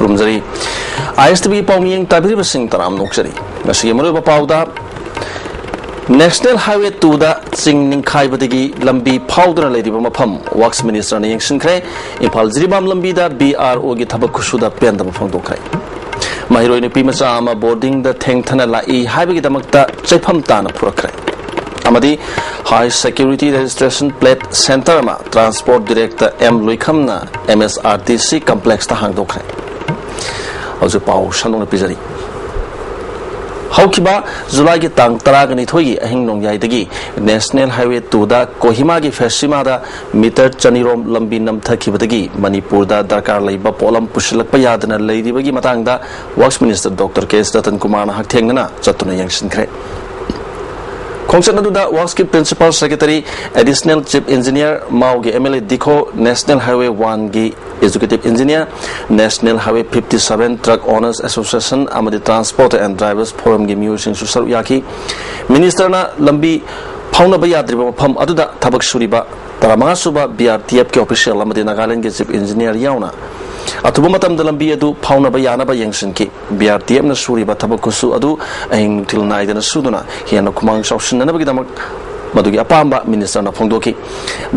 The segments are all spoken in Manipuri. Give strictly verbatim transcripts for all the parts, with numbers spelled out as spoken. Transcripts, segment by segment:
ꯈꯨꯔꯨꯝꯖꯔꯤ꯫ ꯑꯥꯏ ꯑꯦꯁ ꯇꯤ ꯚꯤꯒꯤ ꯄꯥꯎꯃꯤꯌꯦꯡ ꯇꯥꯕꯤꯔꯤꯕꯁꯤꯡ ꯇꯔꯥꯝꯅ ꯑꯣꯛꯆꯔꯤ꯫ ꯉꯁꯤꯒꯤ ꯃꯔꯨꯑꯣꯏꯕ ꯄꯥꯎꯗ, ꯅꯦꯁꯅꯦꯜ ꯍꯥꯏꯋꯦ ꯇꯨꯗ ꯆꯤꯡ ꯅꯤꯡꯈꯥꯏꯕꯗꯒꯤ ꯂꯝꯕꯤ ꯐꯥꯎꯗꯨꯅ ꯂꯩꯔꯤꯕ ꯃꯐꯝ ꯋꯥꯛꯁ ꯃꯤꯅꯤꯁꯇꯔꯅ ꯌꯦꯡꯁꯤꯟꯈ꯭ꯔꯦ꯫ ꯏꯝꯐꯥꯜ ꯖꯤꯔꯤꯕꯥꯝ ꯂꯝꯕꯤꯗ ꯕꯤ ꯑꯥꯔ ꯑꯣꯒꯤ ꯊꯕꯛ ꯈꯨꯁꯨꯗ ꯄꯦꯟꯗꯕ ꯐꯣꯡꯗꯣꯛꯈ꯭ꯔꯦ꯫ ꯃꯍꯩꯔꯣꯏ ꯅꯨꯄꯤ ꯃꯆꯥ ꯑꯃ ꯕꯣꯔꯗꯤꯡꯗ ꯊꯦꯡꯊꯅ ꯂꯥꯛꯏ ꯍꯥꯏꯕꯒꯤꯗꯃꯛꯇ ꯆꯩꯐꯝ ꯇꯥꯅ ꯐꯨꯔꯛꯈ꯭ꯔꯦ꯫ ꯑꯃꯗꯤ ꯍꯥꯏ ꯁꯦꯀ꯭ꯌꯨꯔꯤꯇꯤ ꯔꯦꯖꯤꯁꯇ꯭ꯔꯦꯁꯟ ꯄ꯭ꯂꯦꯠ ꯁꯦꯟꯇꯔ ꯑꯃ ꯇ꯭ꯔꯥꯟꯁꯄꯣꯔꯠ ꯗꯤꯔꯦꯛꯇꯔ ꯑꯦꯝ ꯂꯨꯏꯈꯝꯅ ꯑꯦꯝ ꯑꯦꯁ ꯑꯥꯔ ꯇꯤ ꯁꯤ ꯀꯝꯄ꯭ꯂꯦꯛꯁꯇ ꯍꯥꯡꯗꯣꯛꯈ꯭ꯔꯦ꯫ ꯍꯧꯖꯤꯛ ꯄꯥꯎ ꯁꯟꯗꯣꯛꯅ ꯄꯤꯖꯔꯤ꯫ ꯍꯧꯈꯤꯕ ꯖꯨꯂꯥꯏꯒꯤ ꯇꯥꯡ ꯇꯔꯥꯒ ꯅꯤꯊꯣꯏꯒꯤ ꯑꯍꯤꯡ ꯅꯣꯡꯌꯥꯏꯗꯒꯤ ꯅꯦꯁꯅꯦꯜ ꯍꯥꯏꯋꯦ ꯇꯨꯗ ꯀꯣꯍꯤꯃꯥꯒꯤ ꯐꯦꯁꯤꯃꯥꯗ ꯃꯤꯇꯔ ꯆꯅꯤꯔꯣꯝ ꯂꯝꯕꯤ ꯅꯝꯊꯈꯤꯕꯗꯒꯤ ꯃꯅꯤꯄꯨꯔꯗ ꯗꯔꯀꯥꯔ ꯂꯩꯕ ꯄꯣꯠꯂꯝ ꯄꯨꯁꯤꯜꯂꯛꯄ ꯌꯥꯗꯅ ꯂꯩꯔꯤꯕꯒꯤ ꯃꯇꯥꯡꯗ works minister doctor K S Ratan ꯀꯨꯃꯥꯔꯅ ꯍꯛꯊꯦꯡꯅꯅ ꯆꯠꯇꯨꯅ ꯌꯦꯡꯁꯤꯟꯈ꯭ꯔꯦ꯫ ꯈꯣꯡꯆꯠ ꯑꯗꯨꯗ ꯋꯥꯛꯁꯀꯤ principal secretary, additional chief engineer, ꯃꯥꯎꯒꯤ M L A Dikho, national highway ꯋꯥꯟꯒꯤ executive engineer, national highway fifty seven truck owners association ꯑꯃꯗꯤ ꯇ꯭ꯔꯥꯟꯁꯄꯣꯔꯠ ꯑꯦꯟ ꯗ꯭ꯔꯥꯏꯚꯔꯁ ꯐꯣꯔꯝꯒꯤ ꯃꯤꯑꯣꯏꯁꯤꯡꯁꯨ ꯁꯔꯨꯛ ꯌꯥꯈꯤ꯫ ꯃꯤꯅꯤꯁꯇꯔꯅ ꯂꯝꯕꯤ ꯐꯥꯎꯅꯕ ꯌꯥꯗ꯭ꯔꯤꯕ ꯃꯐꯝ ꯑꯗꯨꯗ ꯊꯕꯛ ꯁꯨꯔꯤꯕ ꯇꯔꯥꯃꯉꯥ ꯁꯨꯕ ꯕꯤ ꯑꯥꯔ ꯇꯤ ꯑꯦꯐꯀꯤ ꯑꯣꯐꯤꯁꯤꯌꯦꯜ ꯑꯃꯗꯤ ꯅꯥꯒꯥꯂꯦꯟꯗꯒꯤ ꯆꯤꯐ ꯏꯟꯖꯤꯅꯤꯌꯔ ꯌꯥꯎꯅ ꯑꯊꯨꯕ ꯃꯇꯝꯗ ꯂꯝꯕꯤ ꯑꯗꯨ ꯐꯥꯎꯅꯕ ꯌꯥꯅꯕ ꯌꯦꯡꯁꯤꯟꯈꯤ꯫ ꯕꯤ ꯑꯥꯔ ꯇꯤ ꯑꯦꯐꯅ ꯁꯨꯔꯤꯕ ꯊꯕꯛ ꯈꯨꯠꯁꯨ ꯑꯗꯨ ꯑꯍꯤꯡ ꯅꯨꯡꯊꯤꯜ ꯅꯥꯏꯗꯅ ꯁꯨꯗꯨꯅ ꯍꯦꯟꯅ ꯈꯨꯃꯥꯡ ꯆꯥꯎꯁꯤꯟꯅꯅꯕꯒꯤꯗꯃꯛ ꯃꯗꯨꯒꯤ ꯑꯄꯥꯝꯕ ꯃꯤꯅꯤꯁꯇꯔꯅ ꯐꯣꯡꯗꯣꯛꯈꯤ꯫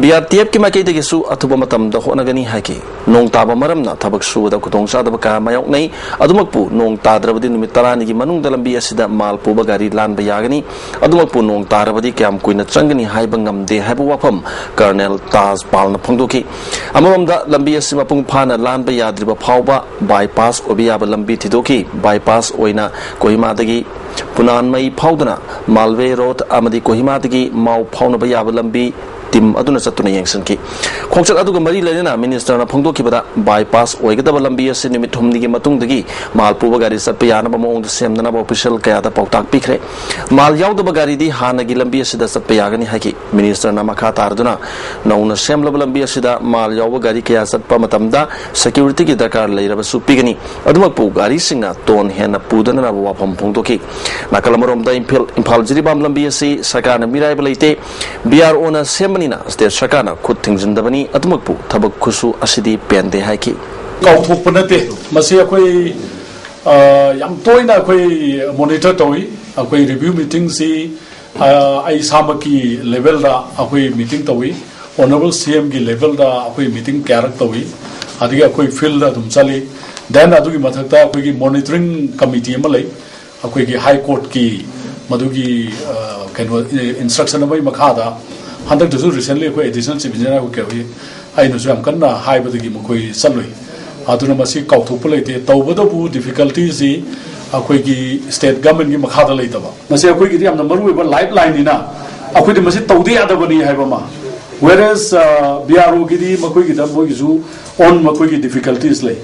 ꯕꯤ ꯑꯥꯔ ꯇꯤ ꯑꯦꯐꯀꯤ ꯃꯥꯏꯀꯩꯗꯒꯤꯁꯨ ꯑꯊꯨꯕ ꯃꯇꯝꯗ ꯍꯣꯠꯅꯒꯅꯤ ꯍꯥꯏꯈꯤ꯫ ꯅꯣꯡ ꯇꯥꯕ ꯃꯔꯝꯅ ꯊꯕꯛ ꯁꯨꯕꯗ ꯈꯨꯗꯣꯡꯆꯥꯗꯕ ꯀꯌꯥ ꯃꯥꯌꯣꯛꯅꯩ꯫ ꯑꯗꯨꯃꯛꯄꯨ ꯅꯣꯡ ꯇꯥꯗ꯭ꯔꯕꯗꯤ ꯅꯨꯃꯤꯠ ꯇꯔꯥꯅꯤꯒꯤ ꯃꯅꯨꯡꯗ ꯂꯝꯕꯤ ꯑꯁꯤꯗ ꯃꯥꯜ ꯄꯨꯕ ꯒꯥꯔꯤ ꯂꯥꯟꯕ ꯌꯥꯒꯅꯤ꯫ ꯑꯗꯨꯃꯛꯄꯨ ꯅꯣꯡ ꯇꯥꯔꯕꯗꯤ ꯀꯌꯥꯝ ꯀꯨꯏꯅ ꯆꯪꯒꯅꯤ ꯍꯥꯏꯕ ꯉꯝꯗꯦ ꯍꯥꯏꯕ ꯋꯥꯐꯝ ꯀꯔꯅꯦꯜ ꯇꯥꯖ ꯄꯥꯜꯅ ꯐꯣꯡꯗꯣꯛꯈꯤ꯫ ꯑꯃꯔꯣꯝꯗ ꯂꯝꯕꯤ ꯑꯁꯤ ꯃꯄꯨꯡ ꯐꯥꯅ ꯂꯥꯟꯕ ꯌꯥꯗ꯭ꯔꯤꯕ ꯐꯥꯎꯕ ꯕꯥꯏꯄꯥꯁ ꯑꯣꯏꯕ ꯌꯥꯕ ꯂꯝꯕꯤ ꯊꯤꯗꯣꯛꯈꯤ꯫ ꯕꯥꯏꯄꯥꯁ ꯑꯣꯏꯅ ꯀꯣꯍꯤꯃꯥꯗꯒꯤ ꯄꯨꯅꯥꯟꯃꯩ ꯐꯥꯎꯗꯨꯅ ꯃꯥꯜꯋꯦ ꯔꯣꯗ ꯑꯃꯗꯤ ꯀꯣꯍꯤꯃꯥꯗꯒꯤ ꯃꯥꯎ ꯐꯥꯎꯅꯕ ꯌꯥꯕ ꯂꯝꯕꯤ ꯇꯤꯝ ꯑꯗꯨꯅ ꯆꯠꯇꯨꯅ ꯌꯦꯡꯁꯤꯟꯈꯤ꯫ ꯈꯣꯡꯆꯠ ꯑꯗꯨꯒ ꯃꯔꯤ ꯂꯩꯅꯅ ꯃꯤꯅꯤꯁꯇꯔꯅ ꯐꯣꯡꯗꯣꯛꯈꯤꯕꯗ, ꯕꯥꯏꯄꯥꯁ ꯑꯣꯏꯒꯗꯕ ꯂꯝꯕꯤ ꯑꯁꯤ ꯅꯨꯃꯤꯠ ꯍꯨꯝꯅꯤꯒꯤ ꯃꯇꯨꯡꯗꯒꯤ ꯃꯥꯜ ꯄꯨꯕ ꯒꯥꯔꯤ ꯆꯠꯄ ꯌꯥꯅꯕ ꯃꯑꯣꯡꯗ ꯁꯦꯝꯅꯅꯕ ꯑꯣꯐꯤꯁꯤꯌꯦꯜ ꯀꯌꯥꯗ ꯄꯥꯎꯇꯥꯛ ꯄꯤꯈ꯭ꯔꯦ꯫ ꯃꯥꯜ ꯌꯥꯎꯗꯕ ꯒꯥꯔꯤꯗꯤ ꯍꯥꯟꯅꯒꯤ ꯂꯝꯕꯤ ꯑꯁꯤꯗ ꯆꯠꯄ ꯌꯥꯒꯅꯤ ꯍꯥꯏꯈꯤ꯫ ꯃꯤꯅꯤꯁꯇꯔꯅ ꯃꯈꯥ ꯇꯥꯔꯗꯨꯅ, ꯅꯧꯅ ꯁꯦꯝꯂꯕ ꯂꯝꯕꯤ ꯑꯁꯤꯗ ꯃꯥꯜ ꯌꯥꯎꯕ ꯒꯥꯔꯤ ꯀꯌꯥ ꯆꯠꯄ ꯃꯇꯝꯗ ꯁꯦꯀ꯭ꯌꯨꯔꯤꯇꯤꯒꯤ ꯗꯔꯀꯥꯔ ꯂꯩꯔꯕꯁꯨ ꯄꯤꯒꯅꯤ꯫ ꯑꯗꯨꯃꯛꯄꯨ ꯒꯥꯔꯤꯁꯤꯡꯅ ꯇꯣꯟ ꯍꯦꯟꯅ ꯄꯨꯗꯅꯕ ꯋꯥꯐꯝ ꯐꯣꯡꯗꯣꯛꯈꯤ꯫ ꯅꯥꯀꯜ ꯑꯃꯔꯣꯝꯗ ꯏꯝꯐꯤꯜ-, ꯏꯝꯐꯥꯜ ꯖꯤꯔꯤꯕꯥꯝ ꯂꯝꯕꯤ ꯑꯁꯤ ꯁꯔꯀꯥꯔꯅ ꯃꯤꯔꯥꯏꯕ ꯂꯩꯇꯦ, ꯕꯤ ꯑꯥꯔ ꯑꯣꯅ ꯁꯦꯝꯕꯅꯤꯅ ꯁ꯭ꯇꯦꯠ ꯁꯔꯀꯥꯔꯅ ꯈꯨꯠ ꯊꯤꯡꯖꯤꯟꯗꯕꯅꯤ꯫ ꯑꯗꯨꯃꯛꯄꯨ ꯊꯕꯛ ꯈꯨꯠꯁꯨ ꯑꯁꯤꯗꯤ ꯄꯦꯟꯗꯦ ꯍꯥꯏꯈꯤ꯫ ꯀꯥꯎꯊꯣꯛꯄ ꯅꯠꯇꯦ꯫ ꯃꯁꯤ ꯑꯩꯈꯣꯏ, ꯑ, ꯌꯥꯝ ꯇꯣꯏꯅ ꯑꯩꯈꯣꯏ ꯃꯣꯅꯤꯇꯔ ꯇꯧꯏ꯫ ꯑꯩꯈꯣꯏ ꯔꯤꯚ꯭ꯌꯨ ꯃꯤꯇꯤꯡꯁꯤ, ꯑ, ꯑꯩ ꯏꯁꯥꯃꯛꯀꯤ ꯂꯦꯚꯦꯜꯗ ꯑꯩꯈꯣꯏ ꯃꯤꯇꯤꯡ ꯇꯧꯏ, ꯑꯣꯅꯔꯦꯕꯜ ꯁꯤ ꯑꯦꯝꯒꯤ ꯂꯦꯚꯦꯜꯗ ꯑꯩꯈꯣꯏ ꯃꯤꯇꯤꯡ ꯀꯌꯥꯔꯛ ꯇꯧꯏ, ꯑꯗꯒꯤ ꯑꯩꯈꯣꯏ ꯐꯤꯜꯗ ꯑꯗꯨꯝ ꯆꯠꯂꯤ꯫ ꯗꯦꯟ ꯑꯗꯨꯒꯤ ꯃꯊꯛꯇ ꯑꯩꯈꯣꯏꯒꯤ ꯃꯣꯅꯤꯇꯔꯤꯡ ꯀꯃꯤꯇꯤ ꯑꯃ ꯂꯩ, ꯑꯩꯈꯣꯏꯒꯤ ꯍꯥꯏ ꯀꯣꯔꯠꯀꯤ ꯃꯗꯨꯒꯤ, ꯑ, ꯀꯩꯅꯣ, ꯏꯟꯁꯇ꯭ꯔꯛꯁꯟ ꯑꯃꯒꯤ ꯃꯈꯥꯗ ꯍꯟꯗꯛꯇꯁꯨ ꯔꯤꯁꯦꯟꯂꯤ ꯑꯩꯈꯣꯏ ꯑꯦꯗꯤꯁꯅꯦꯜ ꯆꯤꯐ ꯏꯟꯖꯤꯅꯤꯌꯔ ꯑꯩꯈꯣꯏ ꯑꯩꯅꯁꯨ ꯌꯥꯝ ꯀꯟꯅ ꯍꯥꯏꯕꯗꯒꯤ ꯃꯈꯣꯏ ꯆꯠꯂꯨꯏ꯫ ꯑꯗꯨꯅ ꯃꯁꯤ ꯀꯥꯎꯊꯣꯛꯄ ꯂꯩꯇꯦ꯫ ꯇꯧꯕꯇꯕꯨ ꯗꯤꯐꯤꯀꯜꯇꯤꯁꯤ ꯑꯩꯈꯣꯏꯒꯤ ꯁ꯭ꯇꯦꯠ ꯒꯃꯦꯟꯒꯤ ꯃꯈꯥꯗ ꯂꯩꯇꯕ꯫ ꯃꯁꯤ ꯑꯩꯈꯣꯏꯒꯤꯗꯤ ꯌꯥꯝꯅ ꯃꯔꯨ ꯑꯣꯏꯕ ꯂꯥꯏꯐ ꯂꯥꯏꯟꯅꯤꯅ ꯑꯩꯈꯣꯏꯗꯤ ꯃꯁꯤ ꯇꯧꯗ ꯌꯥꯗꯕꯅꯤ ꯍꯥꯏꯕ ꯑꯃ꯫ ꯋꯦꯔꯦꯁ ꯕꯤ ꯑꯥꯔ ꯑꯣꯒꯤꯗꯤ ꯃꯈꯣꯏꯒꯤꯗ ꯃꯣꯏꯒꯤꯁꯨ ꯑꯣꯟ ꯃꯈꯣꯏꯒꯤ ꯗꯤꯐꯤꯀꯜꯇꯤꯁ ꯂꯩ꯫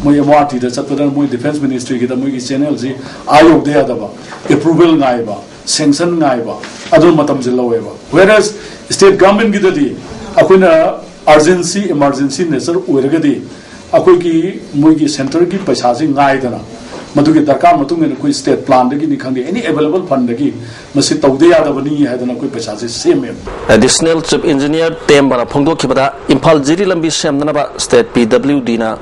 ꯃꯣꯏ ꯑꯦꯝ ꯑꯥꯔ ꯇꯤꯗ ꯆꯠꯄꯗ ꯃꯣꯏ ꯗꯤꯐꯦꯟꯁ ꯃꯤꯅꯤꯁꯇ꯭ꯔꯤꯒꯤꯗ ꯃꯣꯏꯒꯤ ꯆꯦꯅꯦꯜꯁꯤ ꯑꯥ ꯌꯧꯗ ꯌꯥꯗꯕ, ꯑꯦꯄ꯭ꯔꯨꯚꯦꯜ ꯉꯥꯏꯕ, ꯁꯦꯡꯁꯟ ꯉꯥꯏꯕ, ꯑꯗꯨꯅ ꯃꯇꯝꯁꯦ ꯂꯧꯋꯦꯕ꯫ ꯋꯦꯔꯦꯁ ꯁ꯭ꯇꯦꯠ ꯒꯃꯦꯟꯒꯤꯗꯗꯤ ꯑꯩꯈꯣꯏꯅ ꯑꯔꯖꯦꯟꯁꯤ, ꯏꯃꯥꯔꯖꯦꯟꯁꯤ ꯅꯦꯆꯔ ꯑꯣꯏꯔꯒꯗꯤ ꯑꯩꯈꯣꯏꯒꯤ ꯃꯣꯏꯒꯤ ꯁꯦꯟꯇꯔꯒꯤ ꯄꯩꯁꯥꯁꯤ ꯉꯥꯏꯗꯅ ꯃꯗꯨꯒꯤ ꯗꯔꯀꯥꯔ ꯃꯇꯨꯡ ꯏꯟꯅ ꯑꯩꯈꯣꯏ ꯁ꯭ꯇꯦꯠ ꯄ꯭ꯂꯥꯟꯗꯒꯤꯅꯤ ꯈꯪꯗꯦ, ꯑꯦꯅꯤ ꯑꯦꯚꯦꯂꯦꯕꯜ ꯐꯟꯗꯒꯤ ꯃꯁꯤ ꯇꯧꯗ ꯌꯥꯗꯕꯅꯤ ꯍꯥꯏꯗꯅ ꯑꯩꯈꯣꯏ ꯄꯩꯁꯥꯁꯦ ꯁꯦꯝꯃꯦꯕ꯫ ꯑꯦꯗꯤꯁꯅꯦꯜ ꯆꯤꯐ ꯏꯟꯖꯤꯅꯤꯌꯔ ꯇꯦꯝꯕꯅ ꯐꯣꯡꯗꯣꯛꯈꯤꯕꯗ, ꯏꯝꯐꯥꯜ ꯖꯤꯔꯤ ꯂꯝꯕꯤ ꯁꯦꯝꯅꯅꯕ ꯁ꯭ꯇꯦꯠ ꯄꯤ ꯗꯕ꯭ꯂꯤꯎ ꯗꯤꯅ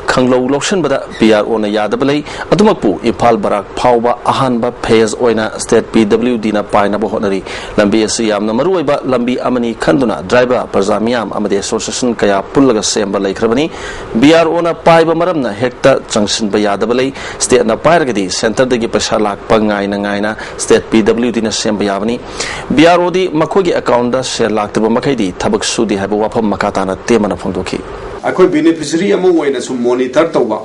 ꯈꯪꯂꯧ ꯂꯧꯁꯤꯟꯕꯗ ꯕꯤ ꯑꯥꯔ ꯑꯣꯅ ꯌꯥꯗꯕ ꯂꯩ꯫ ꯑꯗꯨꯃꯛꯄꯨ ꯏꯝꯐꯥꯜ ꯕꯔꯥꯛ ꯐꯥꯎꯕ ꯑꯍꯥꯟꯕ ꯐꯦꯖ ꯑꯣꯏꯅ ꯁ꯭ꯇꯦꯠ ꯄꯤ ꯗꯕ꯭ꯂꯤꯎ ꯗꯤꯅ ꯄꯥꯏꯅꯕ ꯍꯣꯠꯅꯔꯤ꯫ ꯂꯝꯕꯤ ꯑꯁꯤ ꯌꯥꯝꯅ ꯃꯔꯨꯑꯣꯏꯕ ꯂꯝꯕꯤ ꯑꯃꯅꯤ ꯈꯟꯗꯨꯅ ꯗ꯭ꯔꯥꯏꯚꯔ, ꯄ꯭ꯔꯖꯥ ꯃꯤꯌꯥꯝ ꯑꯃꯗꯤ ꯑꯦꯁꯣꯁꯤꯌꯦꯁꯟ ꯀꯌꯥ ꯄꯨꯜꯂꯒ ꯁꯦꯝꯕ ꯂꯩꯈ꯭ꯔꯕꯅꯤ꯫ ꯕꯤ ꯑꯥꯔ ꯑꯣꯅ ꯄꯥꯏꯕ ꯃꯔꯝꯅ ꯍꯦꯛꯇ ꯆꯪꯁꯤꯟꯕ ꯌꯥꯗꯕ ꯂꯩ꯫ ꯁ꯭ꯇꯦꯠꯅ ꯄꯥꯏꯔꯒꯗꯤ ꯁꯦꯟꯇꯔꯗꯒꯤ ꯄꯩꯁꯥ ꯂꯥꯛꯄ ꯉꯥꯏꯅ ꯉꯥꯏꯅ ꯁ꯭ꯇꯦꯠ ꯄꯤ ꯗꯕ꯭ꯂꯤꯎ ꯗꯤꯅ ꯁꯦꯝꯕ ꯌꯥꯕꯅꯤ꯫ ꯕꯤ ꯑꯥꯔ ꯑꯣꯗꯤ ꯃꯈꯣꯏꯒꯤ ꯑꯦꯀꯥꯎꯟꯗ ꯁꯦꯜ ꯂꯥꯛꯇꯕ ꯃꯈꯩꯗꯤ ꯊꯕꯛ ꯁꯨꯗꯦ ꯍꯥꯏꯕ ꯋꯥꯐꯝ ꯃꯈꯥ ꯇꯥꯅ ꯇꯦꯝꯕꯅ ꯐꯣꯡꯗꯣꯛꯈꯤ꯫ ꯑꯩꯈꯣꯏ ꯕꯦꯅꯤꯐꯤꯁꯔꯤ ꯑꯃ ꯑꯣꯏꯅꯁꯨ ꯃꯣꯅꯤꯇꯔ ꯇꯧꯕ,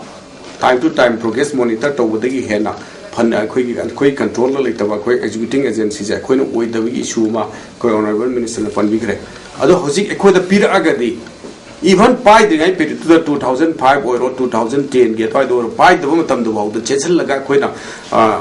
time two time progress monitor ꯇꯧꯕꯗꯒꯤ ꯍꯦꯟꯅ ꯐꯟ ꯑꯩꯈꯣꯏꯒꯤ, ꯑꯩꯈꯣꯏ ꯀꯟꯇ꯭ꯔꯣꯜꯗ ꯂꯩꯇꯕ ꯑꯩꯈꯣꯏ ꯑꯦꯛꯖꯤꯀ꯭ꯌꯨꯇꯤꯡ ꯑꯦꯖꯦꯟꯁꯤꯁꯦ ꯑꯩꯈꯣꯏꯅ ꯑꯣꯏꯗꯕꯒꯤ ꯏꯁꯨ ꯑꯃ ꯑꯩꯈꯣꯏ ꯑꯣꯅꯔꯦꯕꯜ ꯃꯤꯅꯤꯁꯇꯔꯅ ꯄꯟꯕꯤꯈ꯭ꯔꯦ꯫ ꯑꯗꯣ ꯍꯧꯖꯤꯛ ꯑꯩꯈꯣꯏꯗ ꯄꯤꯔꯛꯑꯒꯗꯤ, ꯏꯚꯟ ꯄꯥꯏꯗ꯭ꯔꯤꯉꯩ ꯄꯤꯔꯤꯠꯇꯨꯗ, ꯇꯨ ꯊꯥꯎꯖꯟ ꯐꯥꯏꯚ ꯑꯣꯏꯔꯣ, ꯇꯨ ꯊꯥꯎꯖꯟ ꯇꯦꯟꯒꯤ ꯑꯗꯨꯋꯥꯏꯗ ꯑꯣꯏꯔꯣ, ꯄꯥꯏꯗꯕ ꯃꯇꯝꯗꯐꯥꯎꯗ ꯆꯦꯟꯁꯤꯜꯂꯒ ꯑꯩꯈꯣꯏꯅ, ꯑ,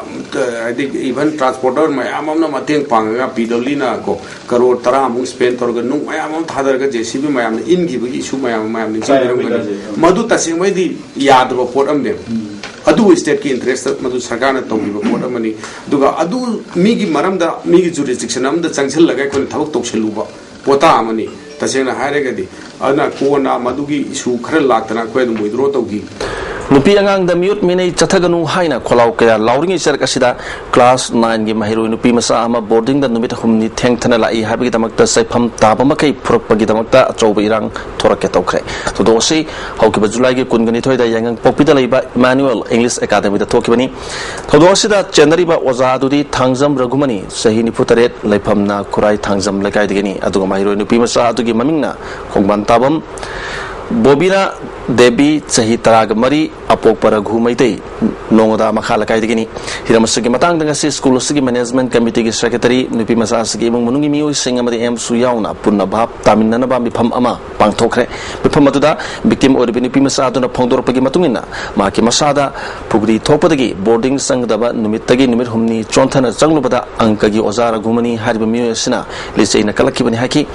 ꯍꯥꯏꯗꯤ ꯏꯚꯟ ꯇ꯭ꯔꯥꯟꯁꯄꯣꯔꯇꯔ ꯃꯌꯥꯝ ꯑꯃꯅ ꯃꯇꯦꯡ ꯄꯥꯡꯉꯒ ꯄꯤ ꯗꯕ꯭ꯂꯤꯎꯅ ꯀꯣ ꯀꯔꯣꯔ ꯇꯔꯥꯃꯨꯛ ꯁ꯭ꯄꯦꯟ ꯇꯧꯔꯒ ꯅꯨꯡ ꯃꯌꯥꯝ ꯑꯃ ꯊꯥꯗꯔꯒ ꯖꯦ ꯁꯤ ꯕꯤ ꯃꯌꯥꯝꯅ ꯏꯟꯈꯤꯕꯒꯤ ꯏꯁꯨ ꯃꯌꯥꯝ ꯑꯃ ꯃꯌꯥꯝ ꯅꯤꯡꯁꯤꯡꯕꯤꯔꯝꯒꯅꯤ꯫ ꯃꯗꯨ ꯇꯁꯦꯡꯕꯩꯗꯤ ꯌꯥꯗꯕ ꯄꯣꯠ ꯑꯃꯅꯦꯕ꯫ ꯑꯗꯨꯕꯨ ꯁ꯭ꯇꯦꯠꯀꯤ ꯏꯟꯇꯔꯦꯁꯇ ꯃꯗꯨ ꯁꯔꯀꯥꯔꯅ ꯇꯧꯈꯤꯕ ꯄꯣꯠ ꯑꯃꯅꯤ꯫ ꯑꯗꯨꯒ ꯑꯗꯨ ꯃꯤꯒꯤ ꯃꯔꯝꯗ, ꯃꯤꯒꯤ ꯖꯨꯔꯤꯁꯗꯤꯛꯁꯟ ꯑꯃꯗ ꯆꯪꯁꯤꯜꯂꯒ ꯑꯩꯈꯣꯏꯅ ꯊꯕꯛ ꯇꯧꯁꯤꯜꯂꯨꯕ ꯄꯣꯠꯇꯥ ꯑꯃꯅꯤ꯫ ꯇꯁꯦꯡꯅ ꯍꯥꯏꯔꯒꯗꯤ꯫ ꯑꯗꯨꯅ ꯀꯣꯟꯅ ꯃꯗꯨꯒꯤ ꯏꯁꯨ ꯈꯔ ꯂꯥꯛꯇꯅ ꯑꯩꯈꯣꯏ ꯑꯗꯨꯝ ꯋꯤꯗ꯭ꯔꯣ ꯇꯧꯈꯤ꯫ ꯅꯨꯄꯤ ꯑꯉꯥꯡꯗ ꯃꯤꯑꯣꯠ ꯃꯤꯅꯩ ꯆꯠꯊꯒꯅꯨ ꯍꯥꯏꯅ ꯈꯣꯜꯂꯥꯎ ꯀꯌꯥ ꯂꯥꯎꯔꯤꯉꯩ ꯆꯔꯛ ꯑꯁꯤꯗ ꯀ꯭ꯂꯥꯁ ꯅꯥꯏꯟꯒꯤ ꯃꯍꯩꯔꯣꯏ ꯅꯨꯄꯤ ꯃꯆꯥ ꯑꯃ ꯕꯣꯔꯗꯤꯡꯗ ꯅꯨꯃꯤꯠ ꯑꯍꯨꯝꯅꯤ ꯊꯦꯡꯊꯅ ꯂꯥꯛꯏ ꯍꯥꯏꯕꯒꯤꯗꯃꯛꯇ ꯆꯩꯐꯝ ꯇꯥꯕ ꯃꯈꯩ ꯐꯨꯔꯛꯄꯒꯤꯗꯃꯛꯇ ꯑꯆꯧꯕ ꯏꯔꯥꯡ ꯊꯣꯔꯛꯀꯦ ꯇꯧꯈ꯭ꯔꯦ꯫ ꯊꯧꯗꯣꯛ ꯑꯁꯤ ꯍꯧꯈꯤꯕ ꯖꯨꯂꯥꯏꯒꯤ ꯀꯨꯟꯒ ꯅꯤꯊꯣꯏꯗ ꯌꯥꯏꯉꯪꯄꯣꯛꯄꯤꯗ ꯂꯩꯕ ꯏꯃꯥꯅꯨꯑꯦꯜ ꯏꯪꯂꯤꯁ ꯑꯦꯀꯥꯗꯃꯤꯗ ꯊꯣꯛꯈꯤꯕꯅꯤ꯫ ꯊꯧꯗꯣꯛ ꯑꯁꯤꯗ ꯆꯦꯟꯅꯔꯤꯕ ꯑꯣꯖꯥ ꯑꯗꯨꯗꯤ ꯊꯥꯡꯖꯝ ꯔꯘꯨꯃꯅꯤ, ꯆꯍꯤ ꯅꯤꯐꯨ ꯇꯔꯦꯠ, ꯂꯩꯐꯝꯅ ꯈꯨꯔꯥꯏ ꯊꯥꯡꯖꯝ ꯂꯩꯀꯥꯏꯗꯒꯤꯅꯤ꯫ ꯑꯗꯨꯒ ꯃꯍꯩꯔꯣꯏ ꯅꯨꯄꯤ ꯃꯆꯥ ꯑꯗꯨꯒꯤ ꯃꯃꯤꯡꯅ ꯈꯣꯡꯕꯥꯟ ꯇꯥꯕꯝ ꯕꯣꯕꯤꯅꯥ ꯗꯦꯕꯤ, ꯆꯍꯤ ꯇꯔꯥꯒ ꯃꯔꯤ, ꯑꯄꯣꯛꯄ ꯔꯘꯨ ꯃꯩꯇꯩ, ꯅꯣꯡꯉꯣꯗꯥ ꯃꯈꯥ ꯂꯩꯀꯥꯏꯗꯒꯤꯅꯤ꯫ ꯍꯤꯔꯝ ꯑꯁꯤꯒꯤ ꯃꯇꯥꯡꯗ ꯉꯁꯤ ꯁ꯭ꯀꯨꯜ ꯑꯁꯤꯒꯤ ꯃꯦꯅꯦꯖꯃꯦꯟꯠ ꯀꯃꯤꯇꯤꯒꯤ ꯁꯦꯀ꯭ꯔꯦꯇꯔꯤ, ꯅꯨꯄꯤ ꯃꯆꯥ ꯑꯁꯤꯒꯤ ꯏꯃꯨꯡ ꯃꯅꯨꯡꯒꯤ ꯃꯤꯑꯣꯏꯁꯤꯡ ꯑꯃꯗꯤ ꯑꯦꯝꯁꯨ ꯌꯥꯎꯅ ꯄꯨꯟꯅ ꯚꯥꯞ ꯇꯥꯃꯤꯟꯅꯅꯕ ꯃꯤꯐꯝ ꯑꯃ ꯄꯥꯡꯊꯣꯛꯈ꯭ꯔꯦ꯫ ꯃꯤꯐꯝ ꯑꯗꯨꯗ ꯚꯤꯛꯇꯤꯝ ꯑꯣꯏꯔꯤꯕ ꯅꯨꯄꯤ ꯃꯆꯥ ꯑꯗꯨꯅ ꯐꯣꯡꯗꯣꯔꯛꯄꯒꯤ ꯃꯇꯨꯡ ꯏꯟꯅ, ꯃꯍꯥꯛꯀꯤ ꯃꯁꯥꯗ ꯐꯨꯒ꯭ꯔꯤ ꯊꯣꯛꯄꯗꯒꯤ ꯕꯣꯔꯗꯤꯡ ꯆꯪꯒꯗꯕ ꯅꯨꯃꯤꯠꯇꯒꯤ ꯅꯨꯃꯤꯠ ꯍꯨꯝꯅꯤ ꯆꯣꯟꯊꯅ ꯆꯪꯂꯨꯕꯗ ꯑꯪꯀꯒꯤ ꯑꯣꯖꯥ ꯔꯘꯨꯃꯅꯤ ꯍꯥꯏꯔꯤꯕ ꯃꯤꯑꯣꯏ ꯑꯁꯤꯅ ꯂꯤꯆꯩꯅ ꯀꯜꯂꯛꯈꯤꯕꯅꯤ ꯍꯥꯏꯈꯤ꯫